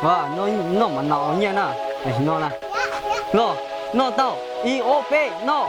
Noj mas no nyiaj na. Tam sim no na. Los, noj tau. Ib ob peb, noj.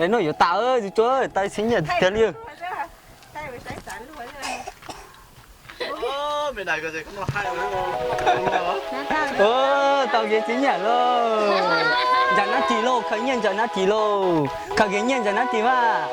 Es no yuav tas, tsis tau tau txiv nyiaj tiag li. Tau kev txiv nyiaj lauj. Ntsaws nab tis lauj, khaws nyiaj ntsaws nab tis lauj. Khaws kev nyiaj ntsaws nab tis mas.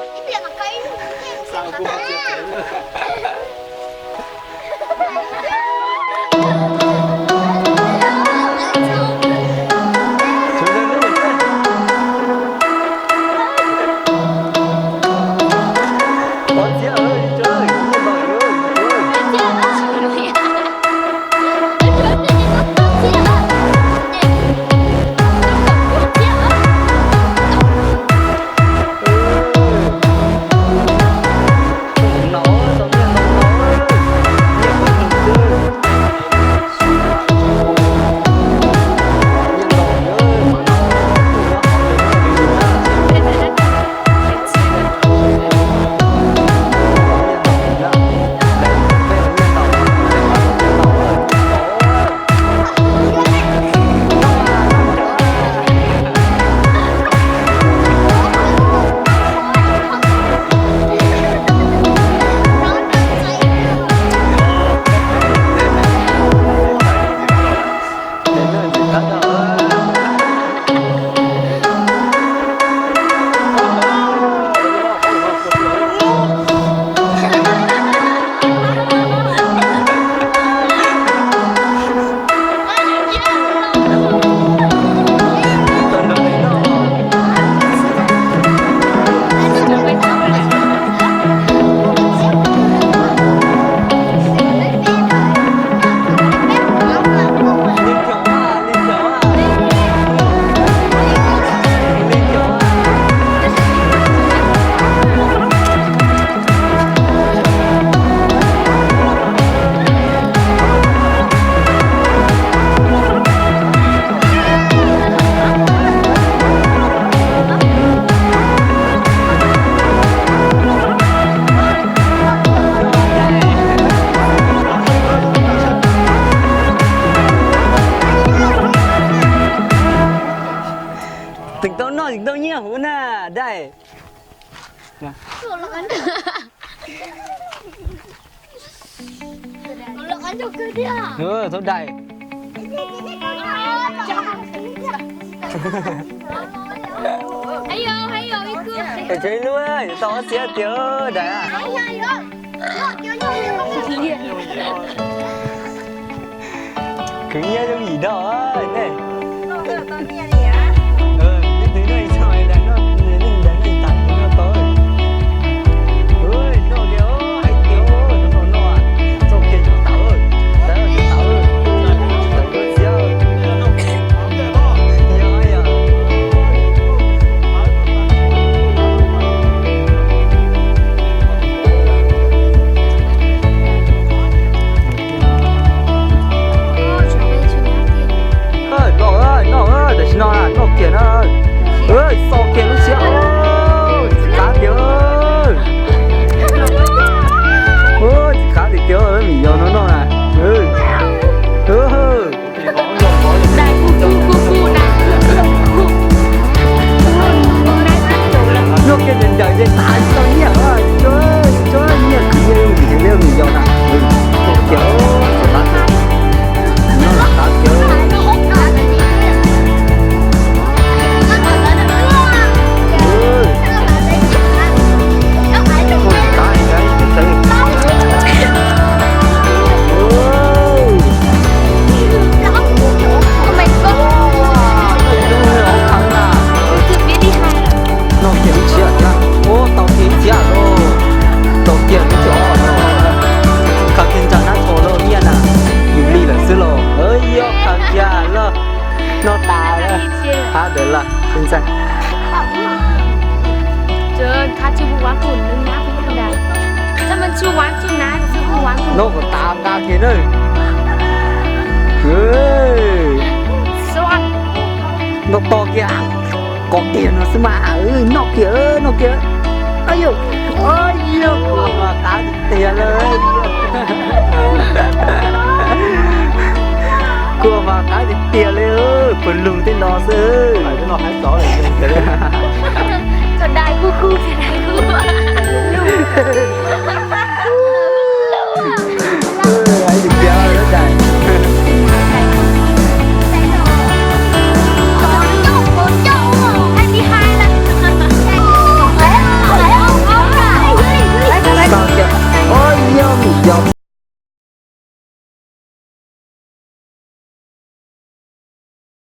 Tseem tau noj tseem tau nyiaj huv na, dais. Thaub dais. Tshuav ib lub, yuav tau ob txhiab tiag daim. Khwv nyiaj yooj yim dhau nej. Noj, noj, tam sim no noj kiag na. Xo kiag lub siab, tsis qab tiag. Tsis qab tiag tiag, me nyuam yau no noj na. Noj kiag ncaws ncaws ces tas tsis tau nyiaj, tsuav nyiaj khwv nyiaj yooj yim li me nyuam yau na. Noj kiag, tsis qab tiag. Noj kiag lub tshiab thiab, ua tau kiag ib txhiab lauj, tau kiag lub tshiab lauj. Khaws kiag ntsa nab tshos lauj nyiaj na, yus li lawm xwb lauj. Yog khaws kiag lauj, noj tas lawm, hab ntawd lawm. Noj kom tas nqa kiag na. Noj to kiag, kom tiag no xwb mas, noj kiag, noj kiag. Yog, yog, tas tiag lawm.